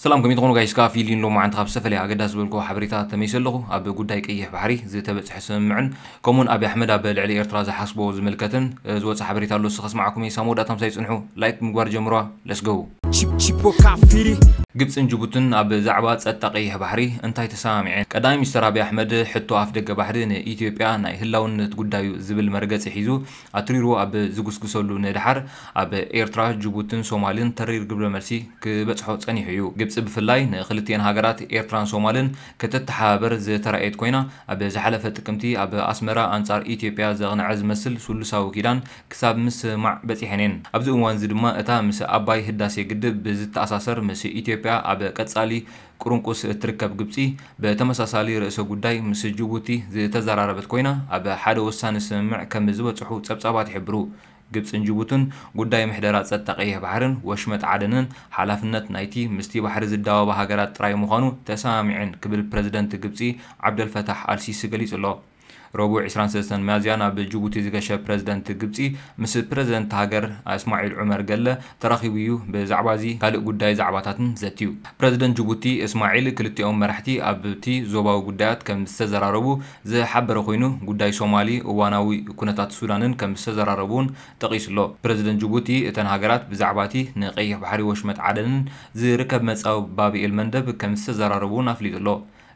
ሰላም፣ ከመይ ትኾኑ ጋይስ? ከኣ ፊሊን ሎማዓንቲ ካብ ዝተፈላለየ ኣገዳሲ ዝበልኩ ሓበሬታ ተመይሰ ኣለኹ። ኣብ ጉዳይ ቀይሕ ባሕሪ ዝተበጽሐ ስምምዕን ከምኡውን ኣብይ ኣሕመድ ኣብ ልዕሊ ኤርትራ ዝሓስቦ ዝምልከትን፣ እ፣ ዝወጸ ሓበሬታ ኣሎ፣ እሱ ከስማዕኩም እየ። ሳብ መወዳእታ ምሳይ ጽንሑ፣ ላይክ ምግባር ጀምሯ። Let's go። Chip chip ወካፊሪ። ግብጽን ጅቡትን ኣብ ዛዕባ ጸጥታ ቀይሕ ባሕሪ እንታይ ተሰማሚዐን? ቀዳማይ ሚኒስተር ኣብይ ኣሕመድ ሕቶ ኣፍ ደገ ባሕሪ ንኢትዮጵያ ናይ ህላውነት ጉዳዩ ዝብል መርገጺ ሒዙ ኣትሪሩ ኣብ ዝጉስጉሰሉ ንድሓር፣ ኣብ ኤርትራ፣ ጅቡትን ሶማልን ተሪር ግብረ መልሲ ክበጽሖ ጸኒሑ እዩ። ግብጺ ብፍላይ ንክልቲኤን ሃገራት ኤርትራን ሶማልን ከተተሓባበር ዝተራእየት ኮይና፣ ኣብ ዝሓለፈ ጥቅምቲ ኣብ ኣስመራ ኣንጻር ኢትዮጵያ ዘቕንዐ ዝመስል ስሉሳዊ ኪዳን ክሳብ ምስማዕ በጺሐን እየን። ኣብዚ እዋን እዚ ድማ እታ ምስ ኣባይ ህዳሴ ግድብ ብዝተኣሳሰር ምስ ኢትዮጵያ ኣብ ቀጻሊ ቁርንቁስ እትርከብ ግብጺ፣ ብተመሳሳሊ ርእሰ ጉዳይ ምስ ጅቡቲ ዝተዘራረበት ኮይና፣ ኣብ ሓደ ወሳኒ ስምምዕ ከም ዝበጽሑ ጸብጻባት ይሕብሩ። ግብጽን ጅቡትን ጉዳይ ምሕደራ ጸጥታ ቀይሕ ባሕርን ወሽመጥ ዓደንን ሓላፍነት ናይቲ ምስቲ ባሕሪ ዝዳወባ ሃገራት ጥራይ ምዃኑ ተሰማሚዐን ክብል ፕረዚደንት ግብጺ ዓብደልፈታሕ ኣልሲሲ ገሊጹ ኣሎ። ረቡዕ ዕስራን ሰለስተን ሚያዝያ ናብ ጅቡቲ ዝገሸ ፕረዚደንት ግብጺ ምስ ፕረዚደንት ሃገር እስማዒል ዑመር ገለ ተራኺቡ እዩ ብዛዕባ እዚ ካልእ ጉዳይ ዛዕባታትን ዘትዩ። ፕረዚደንት ጅቡቲ እስማዒል ክልቲኦም መራሕቲ ኣብቲ ዞባዊ ጉዳያት ከም ዝተዘራረቡ ዝሓበረ ኮይኑ፣ ጉዳይ ሶማሊ፣ እዋናዊ ኩነታት ሱዳንን ከም ዝተዘራረቡ እውን ጠቒሱ ኣሎ። ፕረዚደንት ጅቡቲ እተን ሃገራት ብዛዕባ እቲ ንቀይሕ ባሕሪ ወሽመጥ ዓደንን ዝርከብ መጻዊ ባብ ኤል መንደብ ከም ዝተዘራረቡ እውን ኣፍሊጡ ኣሎ።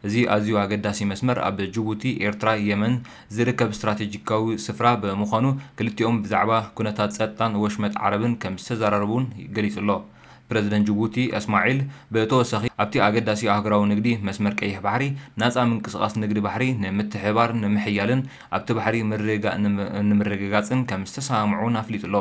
እዚ ኣዝዩ ኣገዳሲ መስመር ኣብ ጅቡቲ፣ ኤርትራ፣ የመን ዝርከብ ስትራቴጂካዊ ስፍራ ብምዃኑ፣ ክልቲኦም ብዛዕባ ኩነታት ጸጥታን ወሽመጥ ዓረብን ከም ዝተዘራረቡ እውን ገሊጹ ኣሎ። ፕረዚደንት ጅቡቲ እስማዒል ብተወሳኺ ኣብቲ ኣገዳሲ ኣህጉራዊ ንግዲ መስመር ቀይሕ ባሕሪ ናጻ ምንቅስቓስ ንግዲ ባሕሪ ንምትሕብባር ንምሕያልን ኣብቲ ባሕሪ ምርግጋእ ንምርግጋጽን ከም ዝተሰማምዑ እውን ኣፍሊጡ ኣሎ።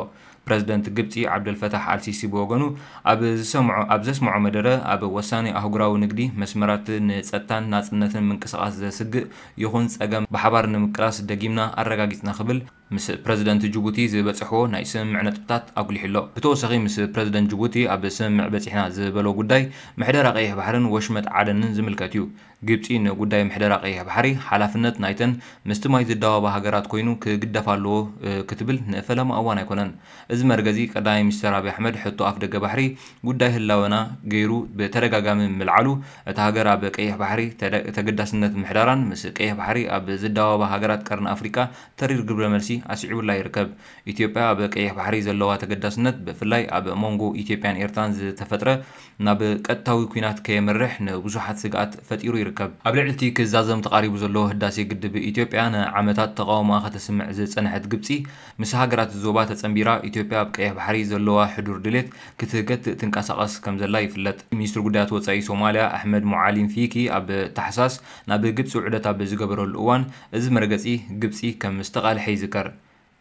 ፕረዚደንት ግብጺ ዓብደልፈታሕ ኣልሲሲ ብወገኑ ኣብ ዝሰምዖ ኣብ ዘስምዖ መደረ፣ ኣብ ወሳኒ ኣህጉራዊ ንግዲ መስመራት ንጸጥታን ናጽነትን ምንቅስቓስ ዘስግእ ይኹን ጸገም ብሓባር ንምቅላስ ደጊምና ኣረጋጊጽና ክብል ምስ ፕረዚደንት ጅቡቲ ዝበጽሕዎ ናይ ስምምዕ ነጥብታት ኣጉሊሑ ኣሎ። ብተወሳኺ ምስ ፕረዚደንት ጅቡቲ ኣብ ስምምዕ በጺሕና ዝበሎ ጉዳይ ምሕደራ ቀይሕ ባሕርን ወሽመጥ ዓደንን ዝምልከት እዩ። ግብጺ ንጉዳይ ምሕደራ ቀይሕ ባሕሪ ሓላፍነት ናይተን ምስቲ ማይ ዝዳወባ ሃገራት ኮይኑ ክግደፍ ኣለዎ፣ እ፣ ክትብል ንፈለማ እዋን ኣይኮነን። እዚ መርገጺ ቀዳማይ ሚኒስተር ኣብይ ኣሕመድ ሕቶ ኣፍ ደገ ባሕሪ ጉዳይ ህላወና ገይሩ ብተደጋጋሚ ምልዓሉ፣ እታ ሃገር ኣብ ቀይሕ ባሕሪ ተደ-፣ ተገዳስነት ምሕዳራን ምስ ቀይሕ ባሕሪ ኣብ ዝዳወባ ሃገራት ቀርኒ ኣፍሪቃ ተሪር ግብረ መልሲ ኣስዒቡላ ይርከብ። ኢትዮጵያ ኣብ ቀይሕ ባሕሪ ዘለዋ ተገዳስነት ብፍላይ ኣብ መንጎ ኢትዮጵያን ኤርትራን ዝተፈጥረ ናብ ቀጥታዊ ኲናት ከየምርሕ ንብዙሓት ስግኣት ፈጢሩ ይርከብ። ኣብ ልዕሊ እቲ ክዛዘም ተቓሪቡ ዘሎ ህዳሴ ግድብ ኢትዮጵያ ንዓመታት ተቓውሞኣ ከተስምዕ ዝጸንሐት ግብጺ፣ ምስ ሃገራት ዞባ ተጸንቢራ ኢትዮጵያ ኣብ ቀይሕ ባሕሪ ዘለዋ ሕዱር ድሌት ክትገትእ ትንቀሳቐስ ከም ዘላ ይፍለጥ። ሚኒስትሪ ጉዳያት ወጻኢ ሶማልያ ኣሕመድ ሙዓሊም ፊኪ ኣብ ታሕሳስ ናብ ግብጺ ውዕደት ኣብ ዝገበረሉ እዋን፣ እዚ መርገጺ ግብጺ ከም ዝተቓልሐ ይዝከር።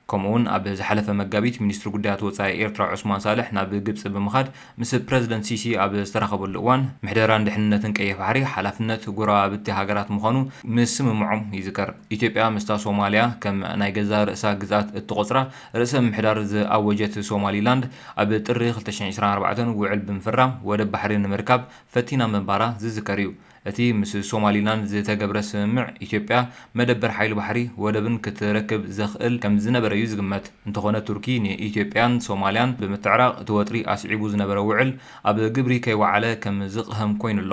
ከምኡውን ኣብ ዝሓለፈ መጋቢት ሚኒስትሪ ጉዳያት ወጻኢ ኤርትራ ዑስማን ሳልሕ ናብ ግብጺ ብምኻድ ምስ ፕረዚደንት ሲሲ ኣብ ዝተራኸበሉ እዋን፣ ምሕደራን ድሕንነትን ቀይሕ ባሕሪ ሓላፍነት ጎረባብቲ ሃገራት ምዃኑ ምስምምዖም ይዝከር። ኢትዮጵያ ምስታ ሶማልያ ከም ናይ ገዛእ ርእሳ ግዝኣት እትቖጽራ ርእሰ ምምሕዳር ዝኣወጀት ሶማሊላንድ፣ ኣብ ጥሪ ክልተ ሽሕን ዕስራን ኣርባዕተን ውዕል ብምፍራም ወደብ ባሕሪ ንምርካብ ፈቲና ምንባራ ዝዝከር እዩ። እቲ ምስ ሶማሊላንድ ዝተገብረ ስምምዕ፣ ኢትዮጵያ መደበር ሓይሊ ባሕሪ ወደብን ክትረክብ ዘኽእል ከም ዝነበረ እዩ ዝግመት። እንተኾነ፣ ቱርኪ ንኢትዮጵያን ሶማልያን ብምትዕራቕ፣ እቲ ወጥሪ ኣስዒቡ ዝነበረ ውዕል ኣብ ግብሪ ከይወዓለ ከም ዝቕህም ኮይኑ ኣሎ።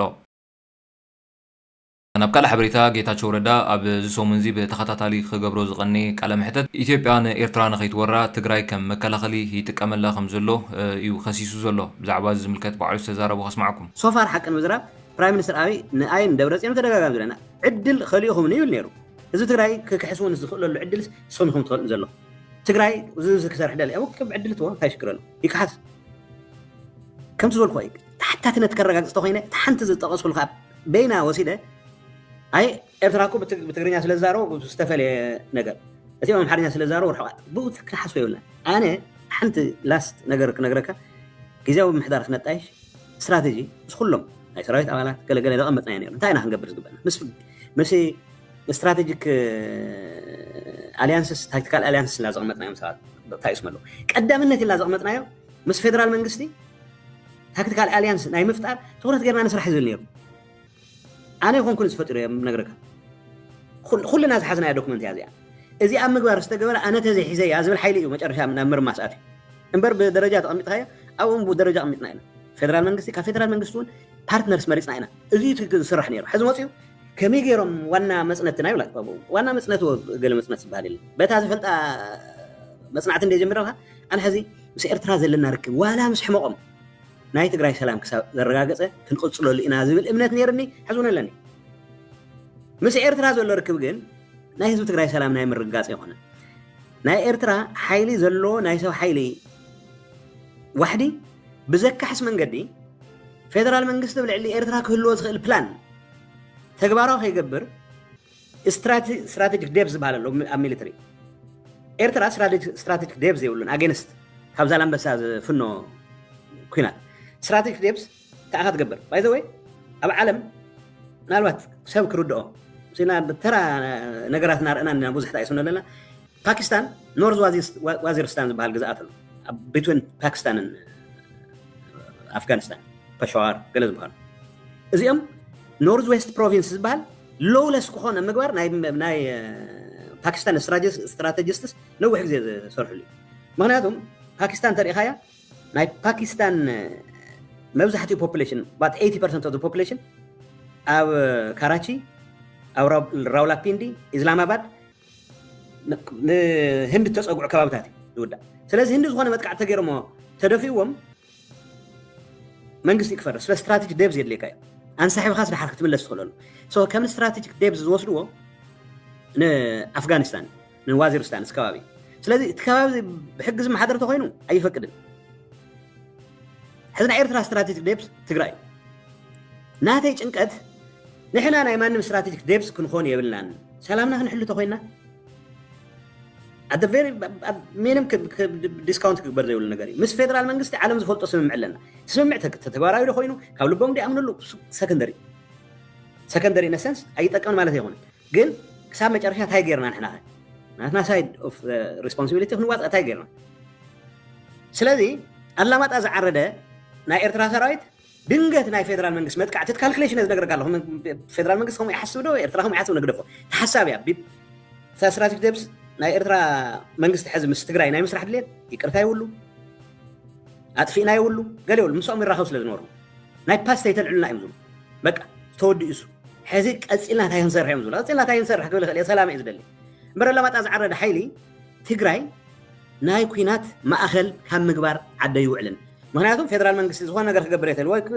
ናብ ካልእ ሓበሬታ፣ ጌታቸው ረዳ ኣብዚ ሰሙን እዚ ብተኸታታሊ ክገብሮ ዝቐነየ ቃለ መሕተት፣ ኢትዮጵያ ንኤርትራ ንኸይትወራ ትግራይ ከም መከላኸሊ ይጥቀመላ ከም ዘሎ፣ እ፣ እዩ ከሲሱ ዘሎ። ብዛዕባ እዚ ዝምልከት ባዕሉ ዝተዛረቦ ከስማዕኩም። ሶፋር ሓቂ ንምዝራብ፣ ፕራይም ሚኒስትር ኣብይ ንኣይን ደብረጽዮን ተደጋጋሚ ዝብለና፣ ዕድል ከሊእኹምኒ ይብል ነይሩ። ህዝቢ ትግራይ ክክሕስ እውን ዝኽእለሉ ዕድል ንስኹም ኢኹም ትኸልኡ ዘለኹም። ትግራይ እዚ ክሰርሕ ደሊ፣ ኣብ ውቅብ ዕድል ትቦ እንታይ ሽግር ኣሎ? ይክሓስ። ከምቲ ዝበልኩ እዩ፣ ተሓታትነት ከረጋግጽ ተኾይነ፣ እታ ሓንቲ ዝጠቐስኩልካ በይና ወሲደ፣ ኣይ፣ ኤርትራ እኮ ብትግ-፣ ብትግርኛ ስለ ዝዛረቡ ዝተፈለየ ነገር፣ እቲኦም ኣምሓርኛ ስለ ዝዛረቡ ርሑቓት፣ ብኡ ክትሓስቦ የብልና። ኣነ ሓንቲ ላስት ነገር ክነግረካ፣ ግዜያዊ ምምሕዳር ክነጣይሽ ስትራተጂ ምስ ኩሎም ናይ ሰራዊት ኣባላት ገለገለ ዘቐመጥናዮ ነይሩ። እንታይ ኢና ክንገብር ዝግበና? ምስ፣ ምስ ስትራቴጂክ ኣልያንስስ፣ ታክቲካል ኣልያንስስ እና ዘቐመጥናዮም ሰባት እንታይ እዩ ስመለዉ? ቀዳምነት ኢልና ዘቐመጥናዮ ምስ ፌደራል መንግስቲ ታክቲካል ኣልያንስ ናይ ምፍጣር ትኹረት ጌርና ንስራሕ እዩ ዝብል ነይሩ። ኣነ ይኮንኩን ዝፈጥሩ እዮም ነግረካ። ኩል-፣ ኩልና ዝሓዝናያ ዶክመንት እያ እዚኣ። እዚ ኣብ ምግባር ዝተገበረ ኣነ ተዘይሒዘያ ዝብል ሓይሊ እዩ መጨረሻ ናብ ምርማስ ኣትዩ። እምበር ብደረጃ ተቐሚጥካዮ ኣብኡ ብደረጃ ኣቐሚጥና ኢና። ፌደራል መንግስቲ፣ ካብ ፌደራል መንግስቲ እውን ፓርትነርስ መሪፅና ኢና። እዚ እቲ ዝስራሕ ነይሩ። ሕዚ መፅኡ ከመይ ገይሮም ዋና መፅነትና ይብላ። ዋና መፅነት ወ-፣ ገለ መፅነት ዝበሃል የለን። በታ ዝፈልጣ መፅናዕቲ እንደ ጀሚረልካ፣ ኣነ ሕዚ ምስ ኤርትራ ዘለና ርክብ ዋላ ምስ ሕመቖም ናይ ትግራይ ሰላም ክሳብ ዘረጋገፀ ክንቕፅለሉ ኢና ዝብል እምነት ነይርኒ፣ ሕዚ እውን ኣለኒ። ምስ ኤርትራ ዘሎ ርክብ ግን ናይ ህዝቢ ትግራይ ሰላም ናይ ምርግጋፅ የኾነ። ናይ ኤርትራ ሓይሊ ዘለዎ ናይ ሰብ ሓይሊ ዋሕዲ ብዘካሕስ መንገዲ ፌደራል መንግስቲ ኣብ ልዕሊ ኤርትራ ክህልዎ ዝኽእል ፕላን ተግባራዊ ከይገብር ስትራቴ-፣ ስትራቴጂክ ዴፕዝ ዝበሃል ኣሎ ኣብ ሚሊተሪ ኤርትራ። ስትራቴጂክ ዴፕዝ የብሉን ኣጌንስት ካብ ዛላምበሳ ዝፍኖ ኩናት። ስትራቴጂክ ዴፕዝ ተኣኻ ትገብር። ባይ ዘ ወይ ኣብ ዓለም ምናልባት ሰብ ክርድኦ ሲና ብተራ ነገራት እናርአና ኢና ብዙሕ ተኣይሱና ኣለና። ፓኪስታን ኖርዝ ዋዚስ-፣ ዋ-፣ ዋዚርስታን ዝበሃል ግዝኣት ኣሎ። ኣብ ቢትዊን ፓኪስታንን ኣፍጋኒስታን፣ ፐሸዋር ገለ ዝበሃሉ። እዚኦም ኖርዝ ዌስት ፕሮቪንስ ዝበሃል ሎውለስ ክኾነ ምግባር ናይ፣ ናይ፣ እ፣ ፓኪስታን ስትራቴጂስ-፣ ስትራቴጂስትስ ነዊሕ ግዜ ዝሰርሕሉ እዩ። ምኽንያቱም ፓኪስታን ተሪኢኻያ፣ ናይ ፓኪስታን፣ እ፣ መብዛሕትኡ ፖፑሌሽን፣ about eighty percent of the population ኣብ ካራቺ፣ ኣብ ራው-፣ ራውላፒንዲ፣ ኢስላማባድ፣ ን-፣ ንህንዲ ተፀጉዑ ከባብታት እዩ ዝውዳእ። ስለዚ ህንዲ ዝኾነ መጥቃዕቲ ተገይሮሞ ተደፊእዎም መንግስቲ ክፈርስ፣ ስለ ስትራቴጂክ ዴፕዝ የድልየካ እዩ። ኣንሳሒብኻስ ድሓር ክትምለስ ትኽእለሉ። ሶ ከም ስትራቴጂክ ዴፕዝ ዝወስድዎ ንኣፍጋኒስታን፣ ንዋዚርስታን፣ እዚ ከባቢ። ስለዚ እቲ ከባቢ ብሕጊ ዝመሓደር ተኾይኑ ኣይፈቅድን። ሕዚ ናይ ኤርትራ ስትራቴጂክ ዴፕዝ ትግራይ እዩ። ናተይ ጭንቀት ንሕና ናይ ማንም ስትራቴጂክ ዴፕዝ ክንኾን የብልናን። ሰላምና ክንሕሉ ተኾይንና ኣደ ቬሪ ሚኒም ዲስካውንት ክግበር ዘይብሉ ነገር እዩ። ምስ ፌደራል መንግስቲ ዓለም ዝፈልጦ ስምምዕ ኣለና። ስምምዕ ተ-፣ ተግባራዊ ዶ ኮይኑ ካብ ልቦም ዲኣምንሉ ሰከንደሪ ሰከንደሪ ኢነሰንስ ኣይጠቀምን ማለት ኣይኮነን። ግን ክሳብ መጨረሻ እንታይ ጌርና ንሕና ኸ? ናትና ሳይድ ኦፍ ሪስፖንሲቢሊቲ ክንዋፅእ እንታይ ጌርና? ስለዚ ኣላማጣ ዝዓረደ ናይ ኤርትራ ሰራዊት ድንገት ናይ ፌደራል መንግስቲ መጥቃዕቲ፣ እቲ ካልኩሌሽን ዝነግረካ ኣለኹ። ፌደራል መንግስቲ ከምኡ ይሓስብ ዶ ኤርትራ ከምኡ ይሓስብ ንግደፎ። ተሓሳብ እያ። ቢ-፣ እታ ስትራቴጂክ ዴፕዝ ናይ ኤርትራ መንግስቲ ሕዚ ምስ ትግራይ ናይ ምስራሕ ድሌት ይቅርታ ይብሉ፣ ኣጥፊእና ይብሉ፣ ገለ ይብሉ። ምስኦም ይራኸቡ ስለ ዝነበሩ ናይ ፓስት ኣይተልዕሉና እዮም ዝብሉ። በቃ ተወዲኡ እሱ። ሕዚ ቀፂልና እንታይ ክንሰርሕ እዮም ዝብሉ። ቀፂልና እንታይ ክንሰርሕ ክብል ይኽእል እየ፣ ሰላም እዩ ዝደሊ። እምበር ኣላማጣ ዝዓረደ ሓይሊ ትግራይ ናይ ኩናት ማእኸል ካብ ምግባር ዓደ ይውዕልን። ምኽንያቱም ፌደራል መንግስቲ ዝኾነ ነገር ክገብር የተሉ ወይ ክ-፣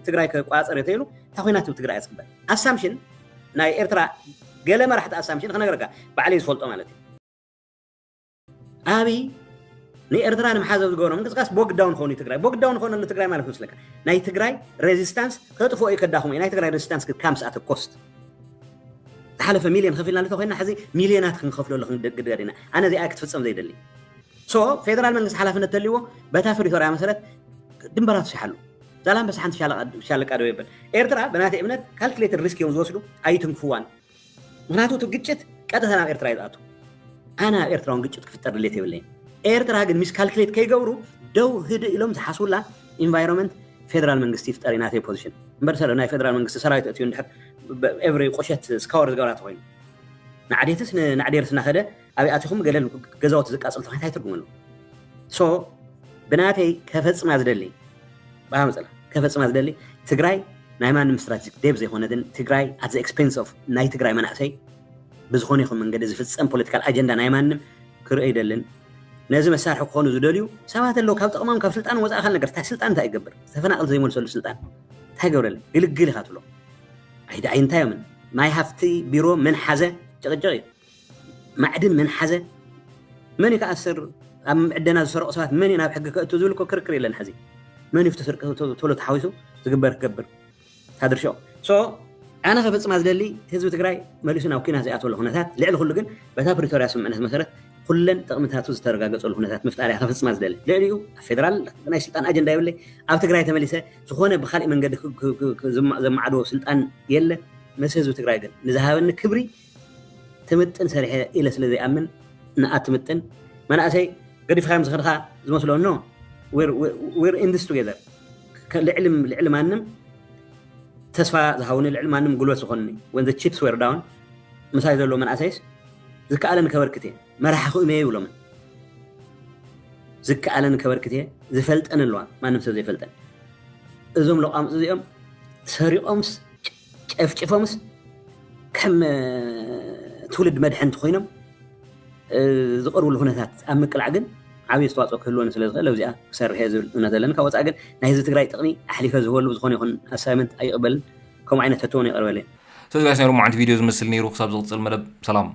ትግራይ ክቋፀር የተሉ እታ ኩናት ትግራይ እያ ዝግበር። ኣሳምሽን ናይ ኤርትራ ገለ መራሕቲ ኣሳምሽን ክነገረካ ባዕለይ ዝፈልጦ ማለት እዩ። ኣብይ ንኤርትራ ንምሓዝ ኣብ ዝገበሮ ምንቅስቃስ ቦግዳውን ኾኑ ትግራይ። ቦግዳውን ኾነሉ ትግራይ ማለት መስለካ ናይ ትግራይ ሬዚስታንስ ከጥፍኦ እዩ ከዳኹም እዩ። ናይ ትግራይ ሬዚስታንስ ክካምስ ኣተ ኮስት ዝሓለፈ ሚልዮን ከፊልና እንተኾይና ሕዚ ሚልዮናት ክንከፍለሉ ክንግደድ ኢና። ኣነ እዚኣ ክትፍጸም ዘይደሊ። ሶ ፌደራል መንግስቲ ሓላፍነት ተልዎ በታ ፕሪቶርያ መሰረት ድንበራቱ ሲሓሉ። ዛላምበሳ ሓንቲ ሻለቃ፣ ሻለቃ ደው የበል። ኤርትራ ብናተይ እምነት ካልኩሌትድ ሪስክ እዮም ዝወስዱ፣ ኣይትንክፍዋን። ምኽንያቱ እቲ ግጭት ቀጥታ ናብ ኤርትራ እዩ ዝኣቱ። ኣነ ኣብ ኤርትራ እውን ግጭት ክፍጠር ድሌት የብለይን። ኤርትራ ግን ሚስ ካልኩሌት ከይገብሩ ደው ህድእ ኢሎም ዝሓስቡላ ኢንቫይሮንመንት ፌደራል መንግስቲ ይፍጠር እዩ ናተይ ፖዚሽን። እምበር ሰለ ናይ ፌደራል መንግስቲ ሰራዊት ኣትዩ እንድሕር ብ-፣ ኤቭሪ ቁሸት ስካወር ዝገብራ ተኾይኑ ንዓዴትስ ን-፣ ንዓዴርስ እናኸደ ኣብይ ኣቲኹም ገለ ገዛውቲ ዝቃጽል ተኾይኑ እንታይ ትርጉም ኣለዎ? ሶ ብናተይ ከፈጽማ ዝደሊ ብሃመፀላ ከፈፅማ ዝደሊ ትግራይ ናይ ማንም ስትራቴጂክ ዴብ ዘይኮነትን ትግራይ ኣት ኤክስፔንስ ኦፍ ናይ ትግራይ መናእሰይ ብዝኾነ ይኹን መንገዲ ዝፍፀም ፖለቲካል ኣጀንዳ ናይ ማንም ክርኢ ኣይደልን። ነዚ መሳርሒ ክኾኑ ዝደልዩ ሰባት ኣለዉ። ካብ ጥቕሞም ካብ ስልጣን ወፃእ ካል ነገር እንታይ ስልጣን እንታይ ይገብር? ተፈናቐል ዘይመልሰሉ ስልጣን እንታይ ገብረለን? ግልግል ኢኻ ትብሎ። ኣይደ ኣይ እንታይ እዮምን ማይ ሃፍቲ ቢሮ መን ሓዘ ጭቕጭቕ እዩ። ማዕድን መን ሓዘ? መን እዩ ክኣስር? ኣብ ዕደና ዝሰረቑ ሰባት መን እዩ ናብ ሕጊ ከእቱ ዝብል እኮ ክርክር የለን። ሕዚ መን እዩ እቲ ስርቂ ቶ-፣ ቶሎ ተሓዊሱ ዝግበር ክገብር? ታድርሾ። ሶ ኣነ ከፈጽማ ዝደሊ ህዝቢ ትግራይ መሊሱ ናብ ኲናት ዘይኣትወሉ ኩነታት፣ ልዕሊ ኩሉ ግን በታ ፕሪቶርያ ስምምዕነት መሰረት ኩለን ጥቕምታቱ ዝተረጋገጸሉ ኩነታት ምፍጣር እያ ከፈጽማ ዝደሊ። ልዕሊኡ ኣብ ፌደራል ናይ ስልጣን ኣጀንዳ የብለይ። ኣብ ትግራይ ተመሊሰ ዝኾነ ብኻሊእ መንገዲ ክ-፣ ክ-፣ ክ-፣ ክ-፣ ዘማ-፣ ዘማዕዶ ስልጣን የለ። ምስ ህዝቢ ትግራይ ግን ንዝሃበኒ ክብሪ ትምጥን ሰሪሐ ኢለ ስለ ዘይኣምን ንኣ ትምጥን መናእሰይ ገዲፍካዮም ዝኸድኻ ዝመስሎ ኖ። We're, we're, we're in this together። ከ-፣ ልዕሊ፣ ልዕሊ ማንም ተስፋ ዝሃውኒ፣ ልዕሊ ማንም ጉልበት ዝኾንኒ። When the chips were down፣ ምሳይ ዘለዉ መናእሰይስ ዝከኣለኒ ከበርክት እየ። መራሒ ክእመየ ይብሎምን። ዝከኣለኒ ከበርክት እየ። ዝፈልጠን ኣለዋ፣ ማንም ሰብ ዘይፈልጠን። እዞም ለቋምፅ እዚኦም ሰሪቆምስ ጨፍጭፎምስ ከም ትውልድ መድሐንቲ ኮይኖም ዝቀርብሉ ኩነታት ኣብ ምቅላዕ ግን ዓብዪ ኣስተዋፅኦ ክህልወኒ ስለ ዝኽእል ኣብዚኣ ክሰርሕ እየ ዝብል እምነት ኣለኒ። ካብ ወፃኢ ግን ናይ ህዝቢ ትግራይ ጥቕሚ ኣሕሊፈ ዝህበሉ ብዝኾነ ይኹን ኣሳይመንት ኣይቕበልን። ከምኡ ዓይነት ሕቶ እውን የቕርበለይ። ስለዚ ጋይስ ናይ ሎማዓንቲ ቪድዮ ዝመስል ነይሩ። ክሳብ ዝቕፅል መደብ ሰላም።